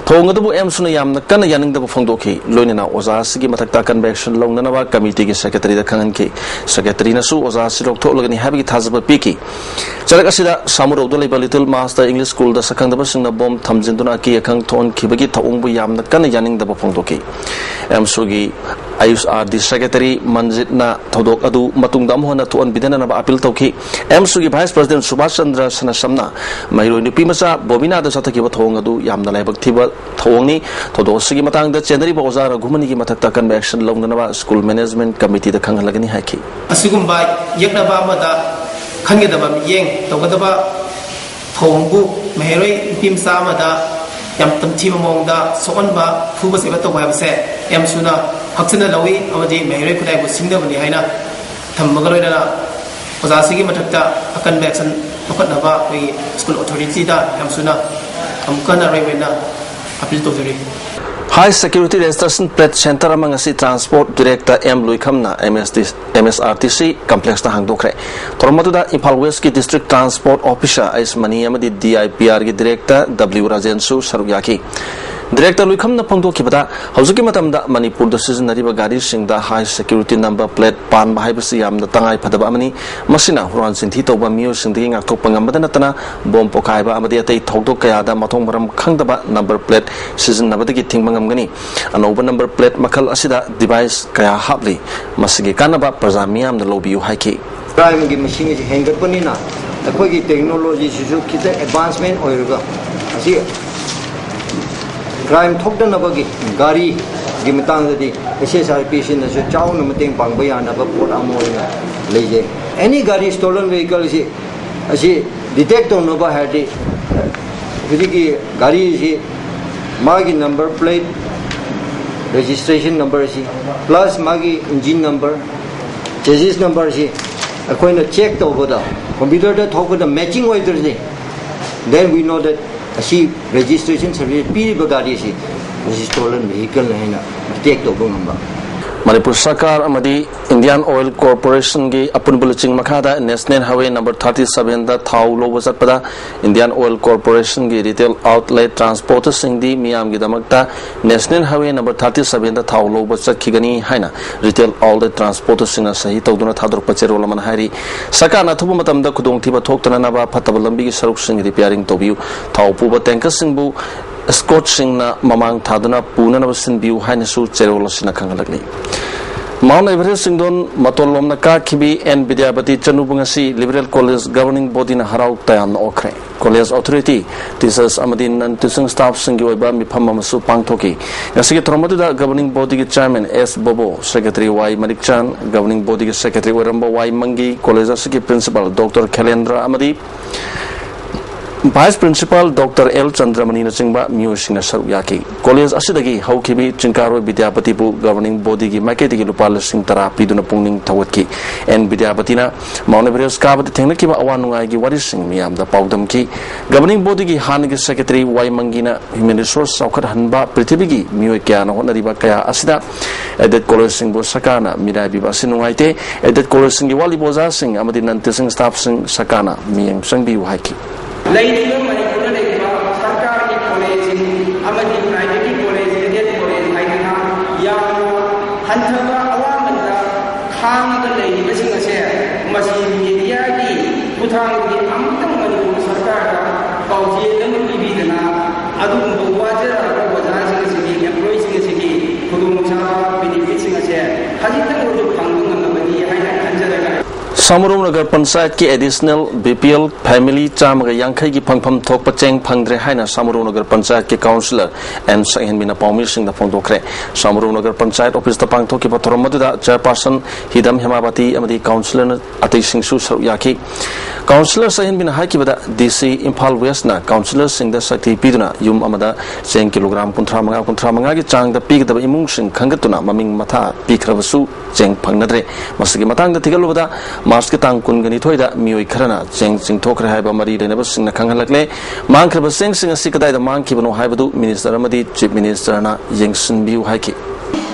ꯊꯧꯑꯣꯡ ꯑꯗꯨꯕꯨ ꯑꯦꯝꯁꯨꯅ ꯌꯥꯝꯅ ꯀꯟꯅ ꯌꯥꯅꯤꯡꯗꯕ ꯐꯣꯡꯗꯣꯛꯈꯤ꯫ ꯂꯣꯏꯅꯅ ꯑꯣꯖꯥ ꯑꯁꯤꯒꯤ ꯃꯊꯛꯇ ꯑꯀꯟꯕ ꯑꯦꯛꯁꯟ ꯂꯧꯅꯅꯕ ꯀꯃꯤꯇꯤꯒꯤ ꯁꯦꯀ꯭ꯔꯦꯇꯔꯤꯗ ꯈꯪꯍꯟꯈꯤ꯫ ꯁꯦꯀ꯭ꯔꯦꯇꯔꯤꯅꯁꯨ ꯑꯣꯖꯥ ꯑꯁꯤ ꯂꯧꯊꯣꯛꯂꯒꯅꯤ ꯍꯥꯏꯕꯒꯤ ꯊꯥꯖꯕ ꯄꯤꯈꯤ꯫ ꯆꯔꯛ ꯑꯁꯤꯗ ꯁꯥꯃꯨꯔꯧꯗ ꯂꯩꯕ ꯂꯤꯇꯜ ꯃꯥꯁꯇꯔ ꯏꯪꯂꯤꯁ ꯁ꯭ꯀꯨꯜꯗ ꯁꯛꯈꯪꯗꯕꯁꯤꯡꯅ ꯕꯣꯝ ꯊꯝꯖꯤꯟꯗꯨꯅ ꯑꯀꯤ ꯑꯈꯪ ꯊꯣꯛꯍꯟꯈꯤꯕꯒꯤ ꯊꯧꯑꯣꯡꯕꯨ ꯌꯥꯝꯅ ꯀꯟꯅ ꯌꯥꯅꯤꯡꯗꯕ ꯐꯣꯡꯗꯣꯛꯈꯤ꯫ ꯑꯦꯝꯁꯨꯒꯤ ꯑꯥꯏ ꯑꯦꯁ ꯑꯥꯔ ꯗꯤ ꯁꯦꯀ꯭ꯔꯦꯇꯔꯤ ꯃꯟꯖꯤꯠꯅ ꯊꯧꯗꯣꯛ ꯑꯗꯨ ꯃꯇꯨꯡꯗ ꯑꯃꯨꯛ ꯍꯟꯅ ꯊꯣꯛꯍꯟꯕꯤꯗꯅꯅꯕ ꯑꯄꯤꯜ ꯇꯧꯈꯤ꯫ ꯑꯦꯝꯁꯨꯒꯤ ꯚꯥꯏꯁ ꯄ꯭ꯔꯁꯤꯗꯦꯟꯠ ꯁꯨꯕꯥꯁ ꯆꯟꯗ꯭ꯔ ꯁꯅꯥꯁꯝꯅ ꯃꯍꯩꯔꯣꯏ ꯅꯨꯄꯤ ꯃꯆꯥ ꯕꯣꯕꯤꯅꯥꯗ ꯆꯠꯊꯈꯤꯕ ꯊꯧꯑꯣꯡ ꯑꯗꯨ ꯌꯥꯝꯅ ꯂꯥꯏꯕꯛ ꯊꯤꯕ ꯊꯧꯑꯣꯡꯅꯤ꯫ ꯊꯧꯗꯣꯛ ꯑꯁꯤꯒꯤ ꯃꯇꯥꯡꯗ ꯆꯦꯟꯅꯔꯤꯕ ꯑꯣꯖꯥ ꯔꯘꯨꯃꯅꯤꯒꯤ ꯃꯊꯛꯇ ꯑꯀꯟꯕ ꯑꯦꯛꯁꯟ ꯂꯧꯅꯅꯕ ꯁ꯭ꯀꯨꯜ ꯃꯦꯅꯦꯖꯃꯦꯟꯠ ꯀꯃꯤꯇꯤꯗ ꯈꯪꯍꯜꯂꯒꯅꯤ ꯍꯥꯏꯈꯤ꯫ ꯑꯁꯤꯒꯨꯝꯕ ꯌꯦꯛꯅꯕ ꯑꯃꯗ ꯈꯟꯒꯗꯕ ꯃꯤꯠꯌꯦꯡ ꯇꯧꯒꯗꯕ ꯊꯧꯑꯣꯡꯕꯨ ꯃꯍꯩꯔꯣꯏ ꯅꯨꯄꯤ ꯃꯆꯥ ꯑꯃꯗ ꯌꯥꯝ ꯇꯝꯊꯤꯕ ꯃꯑꯣꯡꯗ ꯁꯣꯛꯍꯟꯕ, ꯐꯨꯕ ꯆꯩꯕ ꯇꯧꯕ ꯍꯥꯏꯕꯁꯦ ꯑꯦꯝꯁꯨꯅ ꯍꯛꯆꯤꯟꯅ ꯂꯧꯏ ꯑꯃꯗꯤ ꯃꯍꯩꯔꯣꯏ ꯈꯨꯗꯥꯏꯕꯨ ꯁꯤꯡꯅꯕꯅꯤ ꯍꯥꯏꯅ ꯊꯝꯕꯒ ꯂꯣꯏꯅꯅ ꯑꯣꯖꯥꯁꯤꯒꯤ ꯃꯊꯛꯇ ꯑꯀꯟꯕ action ꯂꯧꯈꯠꯅꯕ ꯑꯩꯈꯣꯏꯒꯤ school authority ꯗ ꯑꯦꯝꯁꯨꯅ ꯑꯃꯨꯛꯀ ꯍꯟꯅ ꯑꯔꯣꯏꯕ ꯑꯣꯏꯅ appeal ꯇꯧꯖꯔꯤ꯫ High Security Registration Plate Centre ꯑꯃ ꯉꯁꯤ Transport Director ꯑꯦꯝ ꯂꯨꯏꯈꯝꯅ ꯑꯦꯝ ꯑꯦꯁ ꯑꯥꯔ ꯇꯤ ꯁꯤ complex ꯇ ꯍꯥꯡꯗꯣꯛꯈ꯭ꯔꯦ꯫ ꯊꯧꯔꯝ ꯑꯗꯨꯗ ꯏꯝꯐꯥꯜ West ꯀꯤ District Transport Officer ꯑꯩꯁ ꯃꯅꯤ ꯑꯃꯗꯤ ꯗꯤ ꯑꯥꯏ ꯄꯤ ꯑꯥꯔ ꯒꯤ Director ꯗꯕ꯭ꯂꯤꯎ ꯔꯥꯖꯦꯟꯁꯨ ꯁꯔꯨꯛ ꯌꯥꯈꯤ꯫ ꯗꯤꯔꯦꯛꯇꯔ ꯂꯨꯏꯈꯝꯅ ꯐꯣꯡꯗꯣꯛꯈꯤꯕꯗ, ꯍꯧꯖꯤꯛꯀꯤ ꯃꯇꯝꯗ ꯃꯅꯤꯄꯨꯔꯗ ꯁꯤꯖꯤꯟꯅꯔꯤꯕ ꯒꯥꯔꯤꯁꯤꯡꯗ high security number plate ꯄꯥꯟꯕ ꯍꯥꯏꯕꯁꯤ ꯌꯥꯝꯅ ꯇꯉꯥꯏ ꯐꯗꯕ ꯑꯃꯅꯤ꯫ ꯃꯁꯤꯅ ꯍꯨꯔꯥꯟ ꯆꯤꯟꯊꯤ ꯇꯧꯕ ꯃꯤꯑꯣꯏꯁꯤꯡꯗꯒꯤ ꯉꯥꯛꯊꯣꯛꯄ ꯉꯝꯕꯗ ꯅꯠꯇꯅ, ꯕꯣꯝ ꯄꯣꯈꯥꯏꯕ ꯑꯃꯗꯤ ꯑꯇꯩ ꯊꯧꯗꯣꯛ ꯀꯌꯥꯗ ꯃꯊꯣꯡ ꯃꯔꯝ ꯈꯪꯗꯕ number plate ꯁꯤꯖꯤꯟꯅꯕꯗꯒꯤ ꯊꯤꯡꯕ ꯉꯝꯒꯅꯤ꯫ ꯑꯅꯧꯕ number plate ꯃꯈꯜ ꯑꯁꯤꯗ device ꯀꯌꯥ ꯍꯥꯞꯂꯤ꯫ ꯃꯁꯤꯒꯤ ꯀꯥꯟꯅꯕ ꯄ꯭ꯔꯖꯥ ꯃꯤꯌꯥꯝꯅ ꯂꯧꯕꯤꯌꯨ ꯍꯥꯏꯈꯤ꯫ Crime ꯒꯤ ꯃꯁꯤꯡ ꯑꯁꯤ ꯍꯦꯟꯒꯠꯄꯅꯤꯅ ꯑꯩꯈꯣꯏꯒꯤ technology ꯁꯤꯁꯨ ꯈꯤꯇꯪ advancement ꯑꯣꯏꯔꯒ ꯑꯁꯤ crime ꯊꯣꯛꯇꯅꯕꯒꯤ ꯒꯥꯔꯤꯒꯤ ꯃꯇꯥꯡꯗꯗꯤ S S R P ꯁꯤꯅꯁꯨ ꯆꯥꯎꯅ ꯃꯇꯦꯡ ꯄꯥꯡꯕ ꯌꯥꯅꯕ ꯄꯣꯠ ꯑꯃ ꯑꯣꯏꯅ ꯂꯩꯖꯩ꯫ Any ꯒꯥꯔꯤ stolen vehicle ꯁꯤ ꯑꯁꯤ detect ꯇꯧꯅꯕ ꯍꯥꯏꯔꯗꯤ ꯍꯧꯖꯤꯛꯀꯤ ꯒꯥꯔꯤꯁꯤ ꯃꯥꯒꯤ number plate registration number ꯑꯁꯤ plus ꯃꯥꯒꯤ engine number chassis number ꯑꯁꯤ ꯑꯩꯈꯣꯏꯅ check ꯇꯧꯕꯗ computer ꯗ ꯊꯣꯛꯄꯗ matching ꯑꯣꯏꯗ꯭ꯔꯗꯤ then we know that ꯑꯁꯤ registration certificate ꯄꯤꯔꯤꯕ ꯒꯥꯔꯤ ꯑꯁꯤ ꯑꯁꯤ stolen vehicle ꯅꯤ ꯍꯥꯏꯅ detect ꯇꯧꯕ ꯉꯝꯕ꯫ ꯃꯅꯤꯄꯨꯔ ꯁꯔꯀꯥꯔ ꯑꯃꯗꯤ Indian Oil Corporation ꯒꯤ ꯑꯄꯨꯟꯕ ꯂꯨꯆꯤꯡ ꯃꯈꯥꯗ National Highway number thirty seven ꯗ ꯊꯥꯎ ꯂꯧꯕ ꯆꯠꯄꯗ Indian Oil Corporation ꯒꯤ retail outlet transporter ꯁꯤꯡꯗꯤ ꯃꯤꯌꯥꯝꯒꯤꯗꯃꯛꯇ National Highway number thirty seven ꯗ ꯊꯥꯎ ꯂꯧꯕ ꯆꯠꯈꯤꯒꯅꯤ ꯍꯥꯏꯅ retail outlet transporter ꯁꯤꯡꯅ ꯁꯍꯤ ꯇꯧꯗꯨꯅ ꯊꯥꯗꯣꯔꯛꯄ ꯆꯦꯔꯣꯜ ꯑꯃꯅ ꯍꯥꯏꯔꯤ꯫ ꯁꯔꯀꯥꯔꯅ ꯑꯊꯨꯕ ꯃꯇꯝꯗ ꯈꯨꯗꯣꯡꯊꯤꯕ ꯊꯣꯛꯇꯅꯅꯕ ꯐꯠꯇꯕ ꯂꯝꯕꯤꯒꯤ ꯁꯔꯨꯛꯁꯤꯡ repairing ꯇꯧꯕꯤꯌꯨ꯫ ꯊꯥꯎ ꯄꯨꯕ tanker ꯁꯤꯡꯕꯨ escort ꯁꯤꯡꯅ ꯃꯃꯥꯡ ꯊꯥꯗꯨꯅ ꯄꯨꯅꯅꯕ ꯁꯤꯟꯕꯤꯌꯨ ꯍꯥꯏꯅꯁꯨ ꯆꯦꯔꯣꯜ ꯑꯁꯤꯅ ꯈꯪꯍꯜꯂꯛꯂꯤ꯫ Mount Everest ꯆꯤꯡꯗꯣꯟ ꯃꯇꯣꯟ ꯂꯣꯝꯅ ꯀꯥꯈꯤꯕꯤ ꯑꯦꯟ ꯕꯤꯗ꯭ꯌꯥꯄꯇꯤ ꯆꯅꯨꯕꯨ ꯉꯁꯤ Liberal College Governing Body ꯅ ꯍꯔꯥꯎ ꯇꯌꯥꯝꯅ ꯑꯣꯛꯈ꯭ꯔꯦ꯫ College authority, teachers ꯑꯃꯗꯤ non teaching staff ꯁꯤꯡꯒꯤ ꯑꯣꯏꯕ ꯃꯤꯐꯝ ꯑꯃꯁꯨ ꯄꯥꯡꯊꯣꯛꯈꯤ꯫ ꯉꯁꯤꯒꯤ ꯊꯧꯔꯝ ꯑꯗꯨꯗ Governing Body ꯒꯤ Chairman ꯑꯦꯁ ꯕꯣꯕꯣ, Secretary ꯋꯥꯏ ꯃꯅꯤꯛꯆꯥꯟ, Governing Body ꯒꯤ Secretary ꯑꯣꯏꯔꯝꯕ ꯋꯥꯏ ꯃꯪꯒꯤ, college ꯑꯁꯤꯒꯤ Principal ꯗꯣꯛꯇꯔ ꯈꯦꯂꯦꯟꯗ꯭ꯔ ꯑꯃꯗꯤ Vice Principal ꯗꯣꯛꯇꯔ ꯑꯦꯜ ꯆꯟꯗ꯭ꯔꯃꯅꯤꯅꯆꯤꯡꯕ ꯃꯤꯑꯣꯏꯁꯤꯡꯅ ꯁꯔꯨꯛ ꯌꯥꯈꯤ꯫ College ꯑꯁꯤꯗꯒꯤ ꯍꯧꯈꯤꯕꯤ ꯆꯤꯡꯀꯥꯔꯣꯏ ꯕꯤꯗ꯭ꯌꯥꯄꯇꯤꯕꯨ Governing Body ꯒꯤ ꯃꯥꯏꯀꯩꯗꯒꯤ ꯂꯨꯄꯥ ꯂꯤꯁꯤꯡ ꯇꯔꯥ ꯄꯤꯗꯨꯅ ꯄꯨꯛꯅꯤꯡ ꯊꯧꯒꯠꯈꯤ꯫ ꯑꯦꯟ ꯕꯤꯗ꯭ꯌꯥꯄꯇꯤꯅ Mount Everest ꯀꯥꯕꯗ ꯊꯦꯡꯅꯈꯤꯕ ꯑꯋꯥ ꯅꯨꯡꯉꯥꯏꯒꯤ ꯋꯥꯔꯤꯁꯤꯡ ꯃꯤꯌꯥꯝꯗ ꯄꯥꯎꯗꯝꯈꯤ꯫ Governing Body ꯒꯤ ꯍꯥꯟꯅꯒꯤ Secretary ꯋꯥꯏ ꯃꯪꯒꯤꯅ human resource ꯆꯥꯎꯈꯠꯍꯟꯕ, ꯄ꯭ꯔꯤꯊꯤꯕꯤꯒꯤ ꯃꯤꯑꯣꯏ ꯀꯌꯥꯅ ꯍꯣꯠꯅꯔꯤꯕ ꯀꯌꯥ ꯑꯁꯤꯗ aided college ꯁꯤꯡꯕꯨ ꯁꯔꯀꯥꯔꯅ ꯃꯤꯔꯥꯏꯕꯤꯕ ꯑꯁꯤ ꯅꯨꯡꯉꯥꯏꯇꯦ꯫ Aided college ꯁꯤꯡꯒꯤ ꯋꯥꯠꯂꯤꯕ ꯑꯣꯖꯥꯁꯤꯡ ꯑꯃꯗꯤ non teaching staff ꯁꯤꯡ ꯁꯔꯀꯥꯔꯅ ꯃꯤꯠꯌꯦꯡ ꯆꯪꯕꯤꯌꯨ ꯍꯥꯏꯈꯤ꯫ ꯂꯩꯔꯤꯕ ꯃꯅꯤꯄꯨꯔꯗ ꯂꯩꯔꯤꯕ ꯁꯔꯀꯥꯔꯒꯤ ꯀꯣꯂꯦꯖꯁꯤꯡ ꯑꯃꯗꯤ ꯍꯟꯊꯕ ꯑꯋꯥꯃꯟꯗ ꯈꯥꯡꯉꯒ ꯂꯩꯔꯤꯕꯁꯤꯡ ꯑꯁꯦ ꯃꯁꯤ ꯃꯦꯗꯤꯌꯥꯒꯤ ꯈꯨꯠꯊꯥꯡꯗꯒꯤ ꯑꯃꯨꯛꯇꯪ ꯃꯅꯤꯄꯨꯔ ꯁꯔꯀꯥꯔꯗ ꯄꯥꯎꯖꯦꯜ ꯑꯃ ꯄꯤꯕꯤꯗꯅ ꯑꯗꯨꯒꯨꯝꯕ ꯋꯥꯖꯔꯕ ꯑꯣꯖꯥꯁꯤꯡ ꯑꯁꯤꯒꯤ, ꯑꯦꯝꯄ꯭ꯂꯣꯌꯤꯁꯤꯡ ꯑꯁꯤꯒꯤ ꯈꯨꯗꯣꯡꯆꯥꯕ, ꯕꯦꯅꯤꯐꯤꯠꯁꯤꯡ ꯑꯁꯦ ꯈꯖꯤꯛꯇꯪ ꯑꯣꯏꯔꯁꯨ ꯐꯪꯕ ꯉꯝꯂꯕꯗꯤ ꯍꯥꯏꯅ ꯈꯟꯖꯔꯒ ꯁꯥꯃꯔꯧ ꯅꯒꯔ ꯄꯟꯆꯥꯌꯠꯀꯤ additional B P L family ꯆꯥꯝꯃꯒ ꯌꯥꯡꯈꯩꯒꯤ ꯐꯪꯐꯝ ꯊꯣꯛꯄ ꯆꯦꯡ ꯐꯪꯗ꯭ꯔꯦ ꯍꯥꯏꯅ ꯁꯥꯃꯔꯧ ꯅꯒꯔ ꯄꯟꯆꯥꯌꯠꯀꯤ ꯀꯥꯎꯟꯁꯤꯂꯔ ꯑꯦꯟ ꯁꯛꯍꯦꯟꯕꯤꯅ ꯄꯥꯎꯃꯤꯁꯤꯡꯗ ꯐꯣꯡꯗꯣꯛꯈ꯭ꯔꯦ꯫ ꯁꯥꯃꯔꯧ ꯅꯒꯔ ꯄꯟꯆꯥꯌꯠ ꯑꯣꯐꯤꯁꯇ ꯄꯥꯡꯊꯣꯛꯈꯤꯕ ꯊꯧꯔꯝ ꯑꯗꯨꯗ ꯆꯦꯌꯔꯄꯥꯔꯁꯟ ꯍꯤꯗꯝ ꯍꯦꯃꯥꯕꯇꯤ ꯑꯃꯗꯤ ꯀꯥꯎꯟꯁꯤꯂꯔ ꯑꯇꯩꯁꯤꯡꯁꯨ ꯁꯔꯨꯛ ꯌꯥꯈꯤ꯫ ꯀꯥꯎꯟꯁꯤꯂꯔ ꯁꯛꯍꯦꯟꯕꯤꯅ ꯍꯥꯏꯈꯤꯕꯗ, ꯗꯤ ꯁꯤ ꯏꯝꯐꯥꯜ ꯋꯦꯁꯅ ꯀꯥꯎꯟꯁꯤꯂꯔꯁꯤꯡꯗ ꯁꯛꯇꯤ ꯄꯤꯗꯨꯅ ꯌꯨꯝ ꯑꯃꯗ ꯆꯦꯡ ꯀꯤꯂꯣꯒ꯭ꯔꯥꯝ ꯀꯨꯟꯊ꯭ꯔꯥ ꯃꯉꯥ, ꯀꯨꯟꯊ꯭ꯔꯥ ꯃꯉꯥꯒꯤ ꯆꯥꯡꯗ ꯄꯤꯒꯗꯕ ꯏꯃꯨꯡꯁꯤꯡ ꯈꯟꯒꯠꯇꯨꯅ ꯃꯃꯤꯡ ꯃꯊꯥ ꯄꯤꯈ꯭ꯔꯕꯁꯨ ꯆꯦꯡ ꯐꯪꯅꯗ꯭ꯔꯦ꯫ ꯃꯁꯤꯒꯤ ꯃꯇꯥꯡꯗ ꯊꯤꯒꯠꯂꯨꯕꯗ, ꯃꯥꯔꯆꯀꯤ ꯇꯥꯡ ꯀꯨꯟꯒꯅꯤꯊꯣꯏꯗ ꯃꯤꯑꯣꯏ ꯈꯔꯅ ꯆꯦꯡ ꯆꯤꯡꯊꯣꯛꯈ꯭ꯔꯦ ꯍꯥꯏꯕ ꯃꯔꯤ ꯂꯩꯅꯕꯁꯤꯡꯅ ꯈꯪꯍꯜꯂꯛꯂꯦ꯫ ꯃꯥꯡꯈ꯭ꯔꯤꯕ ꯆꯦꯡꯁꯤꯡ ꯑꯁꯤ ꯀꯗꯥꯏꯗ ꯃꯥꯡꯈꯤꯕꯅꯣ ꯍꯥꯏꯕꯗꯨ ꯃꯤꯅꯤꯁꯇꯔ ꯑꯃꯗꯤ ꯆꯤꯐ ꯃꯤꯅꯤꯁꯇꯔꯅ ꯌꯦꯡꯁꯤꯟꯕꯤꯌꯨ ꯍꯥꯏꯈꯤ꯫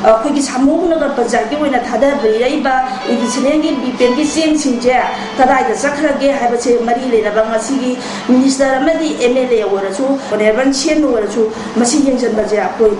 ꯑꯩꯈꯣꯏꯒꯤ ꯁꯥꯃꯨ ꯅꯒꯔ ꯄꯟꯆꯥꯌꯠꯀꯤ ꯑꯣꯏꯅ ꯊꯥꯗꯕꯤꯔꯛꯏꯕ ꯑꯦꯗꯤꯁꯅꯦꯜꯒꯤ ꯕꯤ ꯄꯤ ꯑꯦꯜꯒꯤ ꯆꯦꯡꯁꯤꯡꯁꯦ ꯀꯗꯥꯏꯗ ꯆꯠꯈ꯭ꯔꯒꯦ ꯍꯥꯏꯕꯁꯦ ꯃꯔꯤ ꯂꯩꯅꯕ ꯉꯁꯤꯒꯤ ꯃꯤꯅꯤꯁꯇꯔ ꯑꯃꯗꯤ ꯑꯦꯝ ꯑꯦꯜ ꯑꯦ ꯑꯣꯏꯔꯁꯨ, ꯑꯣꯅꯔꯦꯕꯜ ꯁꯤ ꯑꯦꯝ ꯑꯣꯏꯔꯁꯨ ꯃꯁꯤ ꯌꯦꯡꯁꯤꯟꯕꯁꯦ ꯑꯩꯈꯣꯏ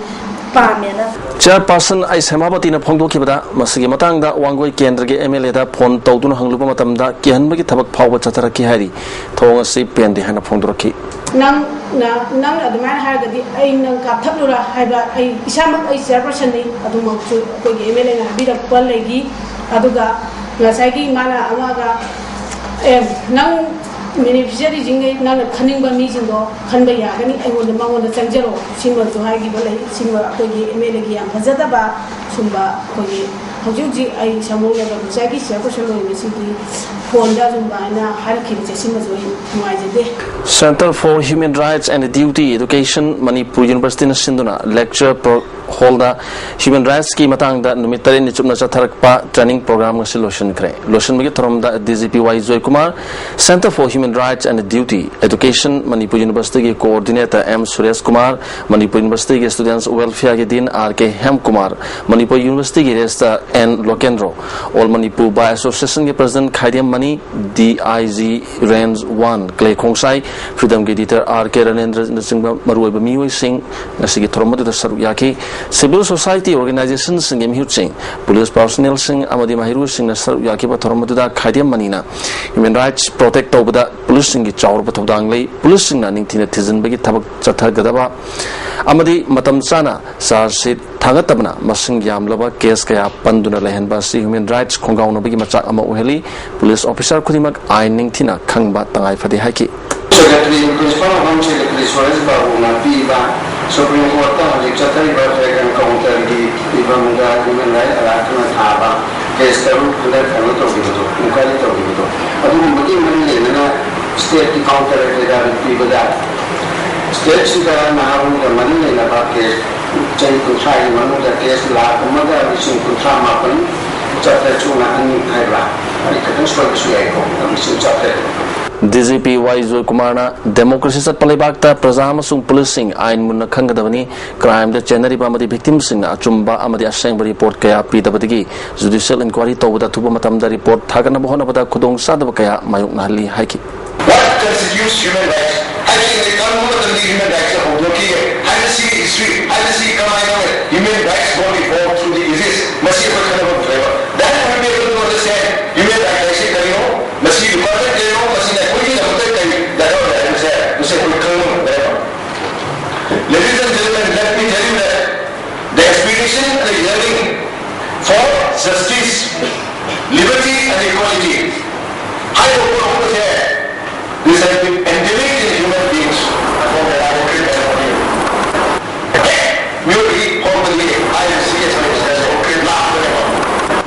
ꯄꯥꯝꯃꯦꯅ꯫ ꯆꯦꯌꯔꯄꯥꯔꯁꯟ ꯑꯩ ꯁꯦꯃꯥꯕꯇꯤꯅ ꯐꯣꯡꯗꯣꯛꯈꯤꯕꯗ, ꯃꯁꯤꯒꯤ ꯃꯇꯥꯡꯗ ꯋꯥꯡꯒꯣꯏ ꯀꯦꯟꯗ꯭ꯔꯒꯤ ꯑꯦꯝ ꯑꯦꯜ ꯑꯦꯗ ꯐꯣꯟ ꯇꯧꯗꯨꯅ ꯍꯪꯂꯨꯕ ꯃꯇꯝꯗ ꯀꯤꯍꯟꯕꯒꯤ ꯊꯕꯛ ꯐꯥꯎꯕ ꯆꯠꯊꯔꯛꯈꯤ ꯍꯥꯏꯔꯤ꯫ ꯊꯧꯑꯣꯡ ꯑꯁꯤ ꯄꯦꯟꯗꯦ ꯍꯥꯏꯅ ꯐꯣꯡꯗꯣꯔꯛꯈꯤ꯫ ꯅꯪꯅ, ꯅꯪꯅ ꯑꯗꯨꯃꯥꯏꯅ ꯍꯥꯏꯔꯒꯗꯤ ꯑꯩ ꯅꯪ ꯀꯥꯞꯊꯠꯂꯨꯔꯥ ꯍꯥꯏꯕ, ꯑꯩ ꯏꯁꯥꯃꯛ ꯑꯩ ꯆꯦꯌꯔꯄꯔꯁꯟꯅꯤ, ꯑꯗꯨꯃꯛꯁꯨ ꯑꯩꯈꯣꯏꯒꯤ ꯑꯦꯝ ꯑꯦꯜ ꯑꯦꯅ ꯍꯥꯏꯕꯤꯔꯛꯄ ꯂꯩꯈꯤ꯫ ꯑꯗꯨꯒ ꯉꯁꯥꯏꯒꯤ ꯃꯥꯅ ꯑꯃꯒ, ꯑꯦ, ꯅꯪ ꯕꯦꯅꯤꯐꯤꯁꯔꯤꯁꯤꯡꯈꯩ ꯅꯪꯅ ꯈꯟꯅꯤꯡꯕ ꯃꯤꯁꯤꯡꯗꯣ ꯈꯟꯕ ꯌꯥꯒꯅꯤ, ꯑꯩꯉꯣꯟꯗ, ꯃꯉꯣꯟꯗ ꯆꯪꯖꯔꯛꯑꯣ, ꯁꯤꯃꯁꯨ ꯍꯥꯏꯈꯤꯕ ꯂꯩ꯫ ꯁꯤꯃ ꯑꯩꯈꯣꯏꯒꯤ ꯑꯦꯝ ꯑꯦꯜ ꯑꯦꯒꯤ ꯌꯥꯝ ꯐꯖꯗꯕ ꯁꯨꯝꯕ ꯑꯩꯈꯣꯏꯒꯤ ꯍꯧꯖꯤꯛ ꯍꯧꯖꯤꯛ ꯑꯩ ꯁꯥꯃꯨ ꯅꯒꯔ ꯄꯟꯆꯥꯌꯠꯀꯤ ꯆꯦꯌꯔꯄꯔꯁꯟ ꯑꯣꯏꯔꯤꯕꯁꯤꯒꯤ ꯐꯣꯟꯗ ꯑꯗꯨꯃꯥꯏꯅ ꯍꯥꯏꯔꯛꯈꯤꯕꯁꯦ, ꯁꯤꯃꯁꯨ ꯑꯩ ꯅꯨꯡꯉꯥꯏꯖꯗꯦ꯫ Center for Human Rights and Duty Education, Manipur ꯌꯨꯅꯤꯚꯔꯁꯤꯇꯤꯅ ꯁꯤꯟꯗꯨꯅ ꯂꯦꯛꯆꯔ ꯍꯣꯜꯗ ꯍ꯭ꯌꯨꯃꯦꯟ ꯔꯥꯏꯠꯁꯀꯤ ꯃꯇꯥꯡꯗ ꯅꯨꯃꯤꯠ ꯇꯔꯦꯠꯅꯤ ꯆꯨꯞꯅ ꯆꯠꯊꯔꯛꯄ ꯇ꯭ꯔꯦꯅꯤꯡ ꯄ꯭ꯔꯣꯒ꯭ꯔꯥꯝ ꯉꯁꯤ ꯂꯣꯏꯁꯤꯟꯈ꯭ꯔꯦ꯫ ꯂꯣꯏꯁꯤꯟꯕꯒꯤ ꯊꯧꯔꯝꯗ D G P Y Joykumar, Center for Human Rights and Duty Education, Manipur ꯌꯨꯅꯤꯚꯔꯁꯤꯇꯤꯒꯤ ꯀꯣꯑꯣꯔꯗꯤꯅꯦꯇꯔ ꯑꯦꯝ ꯁꯨꯔꯦꯁ ꯀꯨꯃꯥꯔ, ꯃꯅꯤꯄꯨꯔ ꯌꯨꯅꯤꯚꯔꯁꯤꯇꯤꯒꯤ ꯁ꯭ꯇꯨꯗꯦꯟꯠꯁ ꯋꯦꯜꯐꯤꯌꯥꯔꯒꯤ dean R K Hemkumar, Manipur ꯌꯨꯅꯤꯚꯔꯁꯤꯇꯤꯒꯤ registrar N Lokendro, all Manipur bar ꯑꯦꯁꯣꯁꯤꯌꯦꯁꯟꯒꯤ president Khaidem Mani, D I G range one Clay Khongsai, ꯐ꯭ꯔꯤꯗꯝꯒꯤ ꯏꯗꯤꯇꯔ ꯑꯥꯔ ꯀꯦ ꯔꯅꯦꯟꯗ꯭ꯔꯅꯆꯤꯡꯕ ꯃꯔꯨꯑꯣꯏꯕ ꯃꯤꯑꯣꯏꯁꯤꯡ ꯉꯁꯤꯒꯤ ꯊꯧꯔꯝ ꯑꯗꯨꯗ ꯁꯔꯨꯛ ꯌꯥꯈꯤ꯫ Civil society organizationꯁꯤꯡꯒꯤ ꯃꯤꯍꯨꯠꯁꯤꯡ, police personnelꯁꯤꯡ ꯑꯃꯗꯤ ꯃꯍꯩꯔꯣꯏꯁꯤꯡꯅ ꯁꯔꯨꯛ ꯌꯥꯈꯤꯕ ꯊꯧꯔꯝ ꯑꯗꯨꯗ ꯈꯥꯏꯗꯦꯝ ꯃꯅꯤꯅ human rights protect ꯇꯧꯕꯗ policeꯁꯤꯡꯒꯤ ꯆꯥꯎꯔꯕ ꯊꯧꯗꯥꯡ ꯂꯩ, policeꯁꯤꯡꯅ ꯅꯤꯡꯊꯤꯅ ꯊꯤꯖꯤꯟꯕꯒꯤ ꯊꯕꯛ ꯆꯠꯊꯒꯗꯕ ꯑꯃꯗꯤ ꯃꯇꯝ ꯆꯥꯅ charge sheet ꯊꯥꯡꯒꯠꯇꯕꯅ ꯃꯁꯤꯡ ꯌꯥꯝꯂꯕ case ꯀꯌꯥ ꯄꯟꯗꯨꯅ ꯂꯩꯍꯟꯕ ꯑꯁꯤ human rights ꯈꯣꯡꯒꯥꯎꯅꯕꯒꯤ ꯃꯆꯥꯛ ꯑꯃ ꯑꯣꯏꯍꯜꯂꯤ꯫ Police officer ꯈꯨꯗꯤꯡꯃꯛ ꯑꯥꯏꯟ ꯅꯤꯡꯊꯤꯅ ꯈꯪꯕ ꯇꯉꯥꯏ ꯐꯗꯦ ꯍꯥꯏꯈꯤ꯫ Secretary, Principal of Home Secretary Suresh ꯕꯥꯕꯨꯅ ꯄꯤꯕ Supreme Courtꯇ ꯍꯧꯖꯤꯛ ꯆꯠꯊꯔꯤꯕ flag encounterꯒꯤ ꯐꯤꯕꯝꯗ human rights alert ꯅ ꯊꯥꯕ case ꯇꯔꯨꯛ ꯍꯟꯗꯛ ꯀꯩꯅꯣ ꯇꯧꯈꯤꯕꯗꯣ, inquiry ꯇꯧꯈꯤꯕꯗꯣ, ꯑꯗꯨꯒꯨꯝꯕꯒꯤ ꯃꯔꯤ ꯂꯩꯅꯅ stateꯀꯤ counter affidavit ꯄꯤꯕꯗ stateꯁꯤꯗ ꯅꯍꯥꯔꯣꯜꯒ ꯃꯔꯤ ꯂꯩꯅꯕ case ꯆꯍꯤ ꯀꯨꯟꯊ꯭ꯔꯥꯒꯤ ꯃꯅꯨꯡꯗ case ꯂꯥꯈ ꯑꯃꯒ ꯂꯤꯁꯤꯡ ꯀꯨꯟꯊ꯭ꯔꯥ ꯃꯥꯄꯟ ꯆꯥꯇ꯭ꯔꯦꯠ ꯁꯨꯞꯅ ꯑꯅꯤ ꯍꯥꯏꯕ꯭ꯔꯥ? ꯑꯩ ꯈꯤꯇꯪ ꯁꯣꯏꯕꯁꯨ ꯌꯥꯏꯀꯣ, ꯂꯤꯁꯤꯡ ꯆꯥꯇ꯭ꯔꯦꯠ꯫ DGP ꯋꯥꯏ ꯖꯣꯏꯀꯨꯃꯥꯔꯅ democracy ꯆꯠꯄ ꯂꯩꯕꯥꯛꯇ ꯄ꯭ꯔꯖꯥ ꯑꯃꯁꯨꯡ policeꯁꯤꯡ ꯑꯥꯏꯟ ꯃꯨꯟꯅ ꯈꯪꯒꯗꯕꯅꯤ, crimeꯗ ꯆꯦꯟꯅꯔꯤꯕ ꯑꯃꯗꯤ victimꯁꯤꯡꯅ ꯑꯆꯨꯝꯕ ꯑꯃꯗꯤ ꯑꯁꯦꯡꯕ report ꯀꯌꯥ ꯄꯤꯗꯕꯗꯒꯤ judicial inquiry ꯇꯧꯕꯗ ꯑꯊꯨꯕ ꯃꯇꯝꯗ report ꯊꯥꯒꯠꯅꯕ ꯍꯣꯠꯅꯕꯗ ꯈꯨꯗꯣꯡꯆꯥꯗꯕ ꯀꯌꯥ ꯃꯥꯌꯣꯛꯅꯍꯜꯂꯤ ꯍꯥꯏꯈꯤ꯫ What constitutes human rights? ꯍꯥꯏꯕꯁꯤꯡꯁꯦ ꯀꯔꯝꯕ ꯃꯇꯝꯗꯒꯤ human rights ꯍꯧꯗꯣꯛꯈꯤꯒꯦ ꯍꯥꯏꯕꯁꯤꯒꯤ history, ꯍꯥꯏꯕꯁꯤ ꯀꯃꯥꯏꯅ ꯇꯧꯔꯦ? Human rights got evolved through the ages. ꯃꯁꯤ ꯑꯩꯈꯣꯏ ꯈꯟꯅꯕ ꯊꯣꯛꯑꯦꯕ꯫ Then we will be able to understand human rights ꯍꯥꯏꯁꯤ ꯀꯔꯤꯅꯣ, ꯃꯁꯤ requirement ꯀꯔꯤꯅꯣ, ꯃꯁꯤꯅ ꯑꯩꯈꯣꯏꯒꯤꯗꯃꯛꯇ ꯀꯔꯤ ꯗꯔꯀꯥꯔ ꯑꯣꯏ ꯍꯥꯏꯕꯁꯦ, ꯃꯁꯤ ꯑꯩꯈꯣꯏ ꯈꯪꯕ ꯉꯝꯒꯅꯦꯕ꯫ Ladies and gentlemen, let me tell you that the aspiration and the yearning for justice, liberty and equality ꯍꯥꯏꯕ ꯄꯣꯠ ꯑꯍꯨꯝꯁꯦ, this has been endemic in human beings from the Arabic and Oriental. ꯍꯦꯛ ꯃꯤꯑꯣꯏꯕꯒꯤ ꯍꯧꯔꯛꯄꯗꯒꯤ ꯍꯥꯏꯔꯤꯕ ꯁꯤꯒꯤ aspiration ꯑꯁꯦ ꯂꯥꯛꯄꯅꯦꯕ꯫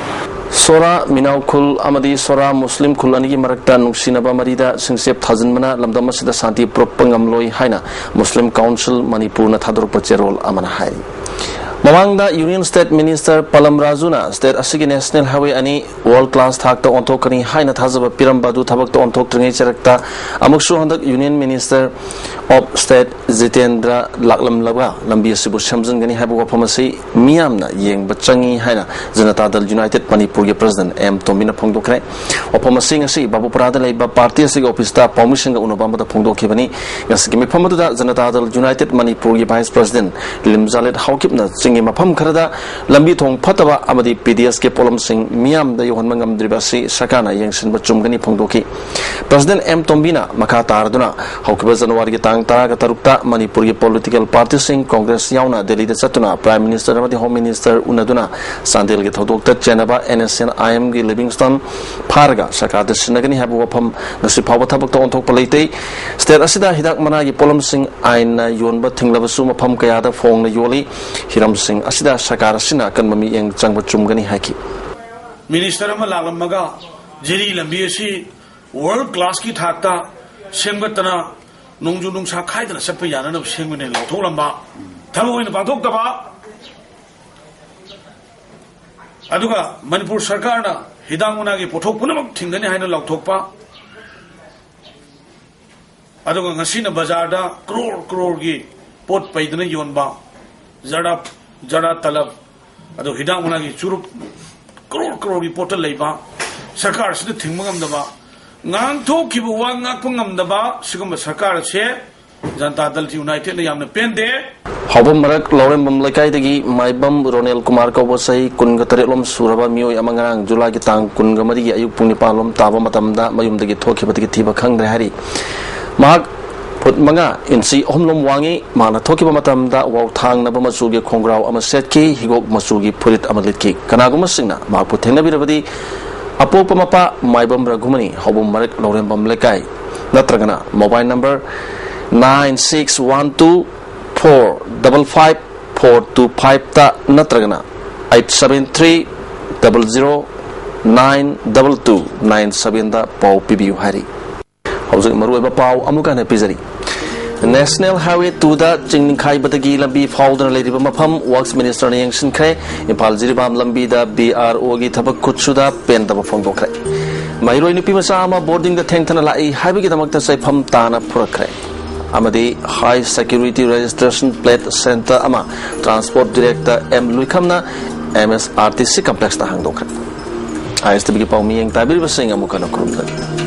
ꯁꯣꯔꯥ ꯃꯤꯅꯥꯎ ꯈꯨꯜ ꯑꯃꯗꯤ ꯁꯣꯔꯥ ꯃꯨꯁꯂꯤꯝ ꯈꯨꯜ ꯑꯅꯤꯒꯤ ꯃꯔꯛꯇ ꯅꯨꯡꯁꯤꯅꯕ ꯃꯔꯤꯗ ꯁꯤꯡꯆꯦꯞ ꯊꯥꯖꯤꯟꯕꯅ ꯂꯝꯗꯝ ꯑꯁꯤꯗ ꯁꯥꯟꯇꯤ ꯄꯨꯔꯛꯄ ꯉꯝꯂꯣꯏ ꯍꯥꯏꯅ ꯃꯨꯁꯂꯤꯝ ꯀꯥꯎꯟꯁꯤꯜ ꯃꯅꯤꯄꯨꯔꯅ ꯊꯥꯗꯣꯔꯛꯄ ꯆꯦꯔꯣꯜ ꯑꯃꯅ ꯍꯥꯏꯔꯤ꯫ ꯃꯃꯥꯡꯗ Union State Minister ꯄꯂꯝ ꯔꯥꯖꯨꯅ state ꯑꯁꯤꯒꯤ National Highway ꯑꯅꯤ world class ꯊꯥꯛꯇ ꯑꯣꯟꯊꯣꯛꯀꯅꯤ ꯍꯥꯏꯅ ꯊꯥꯖꯕ ꯄꯤꯔꯝꯕ ꯑꯗꯨ ꯊꯕꯛꯇ ꯑꯣꯟꯊꯣꯛꯇ꯭ꯔꯤꯉꯩ ꯆꯔꯛꯇ ꯑꯃꯨꯛꯁꯨ ꯍꯟꯗꯛ Union Minister of State Jitendra ꯂꯥꯛꯂꯝꯂꯒ ꯂꯝꯕꯤ ꯑꯁꯤꯕꯨ ꯁꯦꯝꯖꯤꯟꯒꯅꯤ ꯍꯥꯏꯕ ꯋꯥꯐꯝ ꯑꯁꯤ ꯃꯤꯌꯥꯝꯅ ꯌꯦꯡꯕ ꯆꯪꯏ ꯍꯥꯏꯅ ꯖꯅꯇꯥ ꯗꯜ ꯌꯨꯅꯥꯏꯇꯦꯗ ꯃꯅꯤꯄꯨꯔꯒꯤ President ꯑꯦꯝ ꯇꯣꯝꯕꯤꯅ ꯐꯣꯡꯗꯣꯛꯈ꯭ꯔꯦ꯫ ꯋꯥꯐꯝ ꯑꯁꯤ ꯉꯁꯤ ꯕꯥꯕꯨꯄꯨꯔꯥꯗ ꯂꯩꯕ party ꯑꯁꯤꯒꯤ officeꯇ ꯄꯥꯎꯃꯤꯁꯤꯡꯒ ꯎꯅꯕ ꯑꯃꯗ ꯐꯣꯡꯗꯣꯛꯈꯤꯕꯅꯤ꯫ ꯉꯁꯤꯒꯤ ꯃꯤꯐꯝ ꯑꯗꯨꯗ ꯖꯅꯇꯥ ꯗꯜ ꯌꯨꯅꯥꯏꯇꯦꯗ ꯃꯅꯤꯄꯨꯔꯒꯤ Vice President ꯂꯤꯝꯖꯥꯂꯦꯠ ꯍꯥꯎꯀꯤꯞꯅ ꯆꯤꯡꯒꯤ ꯃꯐꯝ ꯈꯔꯗ ꯂꯝꯕꯤ ꯊꯣꯡ ꯐꯠꯇꯕ ꯑꯃꯗꯤ ꯄꯤ ꯗꯤ ꯑꯦꯁꯀꯤ ꯄꯣꯠꯂꯝꯁꯤꯡ ꯃꯤꯌꯥꯝꯗ ꯌꯧꯍꯟꯕ ꯉꯝꯗ꯭ꯔꯤꯕ ꯑꯁꯤ ꯁꯔꯀꯥꯔꯅ ꯌꯦꯡꯁꯤꯟꯕ ꯆꯨꯝꯒꯅꯤ ꯐꯣꯡꯗꯣꯛꯈꯤ꯫ President ꯑꯦꯝ ꯇꯣꯝꯕꯤꯅ ꯃꯈꯥ ꯇꯥꯔꯗꯨꯅ ꯍꯧꯈꯤꯕ ꯖꯅꯋꯥꯔꯤꯒꯤ ꯇꯥꯡ ꯇꯔꯥꯒ ꯇꯔꯨꯛꯇ ꯃꯅꯤꯄꯨꯔꯒꯤ political partyꯁꯤꯡ Congress ꯌꯥꯎꯅ ꯗꯦꯜꯂꯤꯗ ꯆꯠꯇꯨꯅ Prime Minister ꯑꯃꯗꯤ Home Minister ꯎꯅꯗꯨꯅ ꯆꯥꯟꯗꯦꯜꯒꯤ ꯊꯧꯗꯣꯛꯇ ꯆꯦꯟꯅꯕ N S C N I Mꯒꯤ ꯂꯤꯚꯤꯡꯁꯇꯣꯟ ꯐꯥꯔꯒ ꯁꯔꯀꯥꯔꯗ ꯁꯤꯟꯅꯒꯅꯤ ꯍꯥꯏꯕ ꯋꯥꯐꯝ ꯉꯁꯤ ꯐꯥꯎꯕ ꯊꯕꯛꯇ ꯑꯣꯟꯊꯣꯛꯄ ꯂꯩꯇꯦ꯫ State ꯑꯁꯤꯗ ꯍꯤꯗꯥꯛ ꯃꯅꯥꯒꯤ ꯄꯣꯠꯂꯝꯁꯤꯡ ꯑꯥꯏꯟꯅ ꯌꯣꯟꯕ ꯊꯤꯡꯂꯕꯁꯨ ꯃꯐꯝ ꯀꯌꯥꯗ ꯐꯣꯡꯅ ꯌꯣꯜꯂꯤ꯫ ꯍꯤꯔꯝꯁꯤꯡ ꯑꯁꯤꯗ ꯁꯔꯀꯥꯔ ꯑꯁꯤꯅ ꯑꯀꯟꯕ ꯃꯤꯠꯌꯦꯡ ꯆꯪꯕ ꯆꯨꯝꯒꯅꯤ ꯍꯥꯏꯈꯤ꯫ Minister ꯑꯃ ꯂꯥꯛꯂꯝꯃꯒ ꯖꯤꯔꯤ ꯂꯝꯕꯤ ꯑꯁꯤ world classꯀꯤ ꯊꯥꯛꯇ ꯁꯦꯝꯒꯠꯇꯅ ꯅꯣꯡꯖꯨ ꯅꯨꯡꯁꯥ ꯈꯥꯏꯗꯅ ꯆꯠꯄ ꯌꯥꯅꯅꯕ ꯁꯦꯝꯒꯅꯤ ꯂꯥꯎꯊꯣꯛꯂꯝꯕ, ꯊꯕꯛ ꯑꯣꯏꯅ ꯄꯥꯡꯊꯣꯛꯇꯕ, ꯑꯗꯨꯒ ꯃꯅꯤꯄꯨꯔ ꯁꯔꯀꯥꯔꯅ ꯍꯤꯗꯥꯛ ꯃꯅꯥꯒꯤ ꯄꯣꯠꯊꯣꯛ ꯄꯨꯝꯅꯃꯛ ꯊꯤꯡꯒꯅꯤ ꯍꯥꯏꯅ ꯂꯥꯎꯊꯣꯛꯄ, ꯑꯗꯨꯒ ꯉꯁꯤꯅ ꯕꯖꯥꯔꯗ crore croreꯒꯤ ꯄꯣꯠ ꯄꯩꯗꯅ ꯌꯣꯟꯕ, ꯖꯔꯗꯥ, ꯖꯔꯗꯥ ꯇꯂꯕ, ꯑꯗꯨ ꯍꯤꯗꯥꯛ ꯃꯅꯥꯒꯤ ꯆꯨꯔꯨꯞ crore croreꯒꯤ ꯄꯣꯠꯇ ꯂꯩꯕ, ꯁꯔꯀꯥꯔꯁꯤꯅ ꯊꯤꯡꯕ ꯉꯝꯗꯕ, ꯉꯥꯡꯊꯣꯛꯈꯤꯕ ꯋꯥ ꯉꯥꯛꯄ ꯉꯝꯗꯕ ꯁꯤꯒꯨꯝꯕ ꯁꯔꯀꯥꯔ ꯑꯁꯦ ꯖꯅꯇꯥ ꯗꯜ ꯌꯨꯅꯥꯏꯇꯦꯗꯅ ꯌꯥꯝꯅ ꯄꯦꯟꯗꯦ꯫ ꯍꯥꯎꯕꯝ ꯃꯔꯛ ꯂꯧꯔꯦꯝꯕꯝ ꯂꯩꯀꯥꯏꯗꯒꯤ ꯃꯥꯏꯕꯝ ꯔꯣꯅꯦꯜ ꯀꯨꯃꯥꯔ ꯀꯧꯕ ꯆꯍꯤ ꯀꯨꯟꯒ ꯇꯔꯦꯠꯂꯣꯝ ꯁꯨꯔꯕ ꯃꯤꯑꯣꯏ ꯑꯃ ꯉꯔꯥꯡ ꯖꯨꯂꯥꯏꯒꯤ ꯇꯥꯡ ꯀꯨꯟꯒ ꯃꯔꯤꯒꯤ ꯑꯌꯨꯛ ꯄꯨꯡ ꯅꯤꯄꯥꯟ ꯂꯣꯝ ꯇꯥꯕ ꯃꯇꯝꯗ ꯃꯌꯨꯝꯗꯒꯤ ꯊꯣꯛꯈꯤꯕꯗꯒꯤ ꯊꯤꯕ ꯈꯪꯗ꯭ꯔꯦ ꯍꯥꯏꯔꯤ꯫ ꯃꯍꯥꯛ ꯐꯨꯠ ꯃꯉꯥ ꯏꯟꯆꯤ ꯑꯍꯨꯝꯂꯣꯝ ꯋꯥꯡꯉꯤ꯫ ꯃꯍꯥꯛꯅ ꯊꯣꯛꯈꯤꯕ ꯃꯇꯝꯗ ꯋꯥꯎꯊꯥꯡꯅꯕ ꯃꯆꯨꯒꯤ ꯈꯣꯡꯒ꯭ꯔꯥꯎ ꯑꯃ ꯁꯦꯠꯈꯤ, ꯍꯤꯒꯣꯛ ꯃꯆꯨꯒꯤ ꯐꯨꯔꯤꯠ ꯑꯃ ꯂꯤꯠꯈꯤ꯫ ꯀꯅꯥꯒꯨꯝꯕꯁꯤꯡꯅ ꯃꯍꯥꯛꯄꯨ ꯊꯦꯡꯅꯕꯤꯔꯕꯗꯤ ꯑꯄꯣꯛꯄ ꯃꯄꯥ ꯃꯥꯏꯕꯝ ꯔꯘꯨꯃꯅꯤ, ꯍꯥꯎꯕꯝ ꯃꯔꯛ ꯂꯧꯔꯦꯝꯕꯝ ꯂꯩꯀꯥꯏ, ꯅꯠꯇ꯭ꯔꯒꯅ mobile number nine six one two four double five four two fiveꯇ ꯅꯠꯇ꯭ꯔꯒꯅ eight seven three double zero nine double two nine sevenꯗ ꯄꯥꯎ ꯄꯤꯕꯤꯌꯨ ꯍꯥꯏꯔꯤ꯫ ꯍꯧꯖꯤꯛ ꯃꯔꯨꯑꯣꯏꯕ ꯄꯥꯎ ꯑꯃꯨꯛ ꯍꯟꯅ ꯄꯤꯖꯔꯤ꯫ National Highway two ꯗ ꯆꯤꯡ ꯅꯤꯡꯈꯥꯏꯕꯗꯒꯤ ꯂꯝꯕꯤ ꯐꯥꯎꯗꯅ ꯂꯩꯔꯤꯕ ꯃꯐꯝ Works Minister ꯅ ꯌꯦꯡꯁꯤꯟꯈ꯭ꯔꯦ꯫ ꯏꯝꯐꯥꯜ ꯖꯤꯔꯤꯕꯥꯝ ꯂꯝꯕꯤꯗ B R O ꯒꯤ ꯊꯕꯛ ꯈꯨꯠꯁꯨꯗ ꯄꯦꯟꯗꯕ ꯐꯣꯡꯗꯣꯛꯈ꯭ꯔꯦ꯫ ꯃꯍꯩꯔꯣꯏ ꯅꯨꯄꯤ ꯃꯆꯥ ꯑꯃ boarding ꯗ ꯊꯦꯡꯊꯅ ꯂꯥꯛꯏ ꯍꯥꯏꯕꯒꯤꯗꯃꯛꯇ ꯆꯩꯐꯝ ꯇꯥꯅ ꯐꯨꯔꯛꯈ꯭ꯔꯦ꯫ ꯑꯃꯗꯤ High Security Registration Plate Center ꯑꯃ Transport Director M ꯂꯨꯏꯈꯝꯅ M S R T C complex ꯇ ꯍꯥꯡꯗꯣꯛꯈ꯭ꯔꯦ꯫ I S T V ꯒꯤ ꯄꯥꯎ ꯃꯤꯠꯌꯦꯡ ꯇꯥꯕꯤꯔꯤꯕꯁꯤꯡ ꯑꯃꯨꯛ ꯍꯟꯅ ꯈꯨꯔꯨꯝꯖꯔꯤ꯫